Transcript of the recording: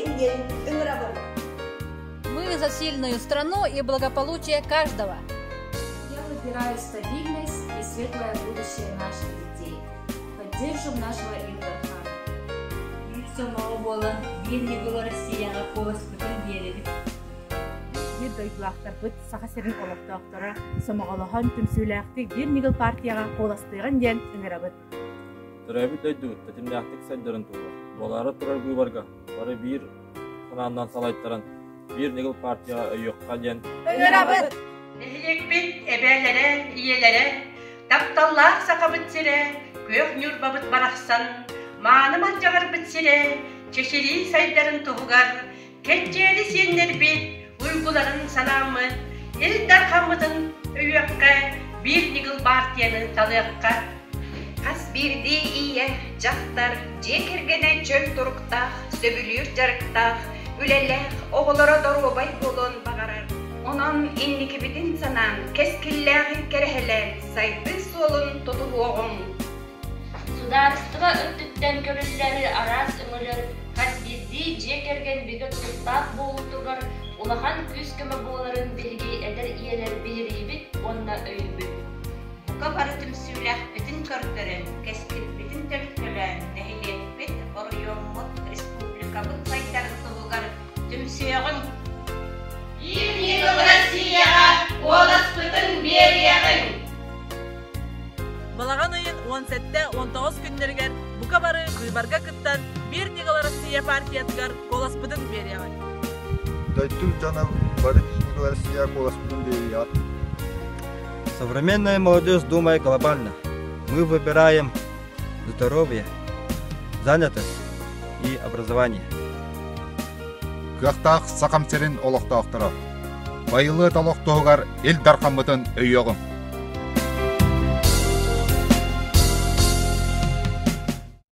биэриэҕиҥ диэн ыҥырабын. Мы за сильную страну и благополучие каждого. Я выбираю стабильность и светлое будущее наших детей. Поддержим нашего Ил Дархана. Биир сомоҕо буолан биир ньыгыл Россияҕа куоласпытын биэрэбит. Биир дойдулаахтарбыт Саха сирин олохтоохторо сомоҕолоһон түмсүүлээхтик биир ньыгыл партияҕа куоластыаҕын диэн ыҥырабыт. Төрөөбүт дойдубут тэтимнээхтик сайдарын туһугар, буолаары турар быыбарга бары биир санаанан салайтаран биир ньыгыл партияҕа өйүөххэ диэн ыҥырабыт! Нэһилиэкпит эбээлэрэ, ийэлэрэ, тапталлаах Сахабыт сирэ, күөх Ньурбабыт барахсан, мааны Малдьаҕарбыт сирэ чэчирии сайдарын туһугар кэнчээри сиэннэрбит уйгуларын санааммыт, Ил Дархаммытын өйүөххэ, биир ньыгыл баартыйаны талыахха. Хас биирдии ийэ, дьахтар, дьиэ кэргэнэ чөл туруктаах, сөбүлүүр дьарыктаах, үлэлээх, оҕолоро доруобай буолуон баҕарар. Онон инникибитин санаан, кэскиллээҕи кэрэһэлээн, сайдыы суолун тутуһуоҕуҥ. Судаарыстыба өттүттэн көрүллэр араас өҥөлөр хас биирдии дьиэ кэргэн бигэ туруктаах буолуутугар улахан күүс-көмө буоларын биһиги эдэр ийэлэр биһириибит уонна өйүүбүт. Бука бары түмсүүлээхпитин көрдөрөн, кэскилбитин төлкөлөөн, нэһилиэкпит, оройуоммут, республикабыт сайдарын туһугар түмсүөҕүҥ! Биир ньыгыл Россияҕа куоласпытын биэриэҕиҥ! Балаҕан ыйын 17-19 күннэригэр бука бары быыбарга кыттан Биир ньыгыл Россия партиятыгар куоласпытын биэриэҕиҥ! Дойду дьоно бары Биир ньыгыл Россия куоласпытын биэриэҕит! Современная молодежь думает глобально. Мы выбираем здоровье, занятость и образование. Кыахтаах Сахам сирин олохтоохторо, байылыат олох туһугар Ил Дархаммытын өйүөҕүҥ!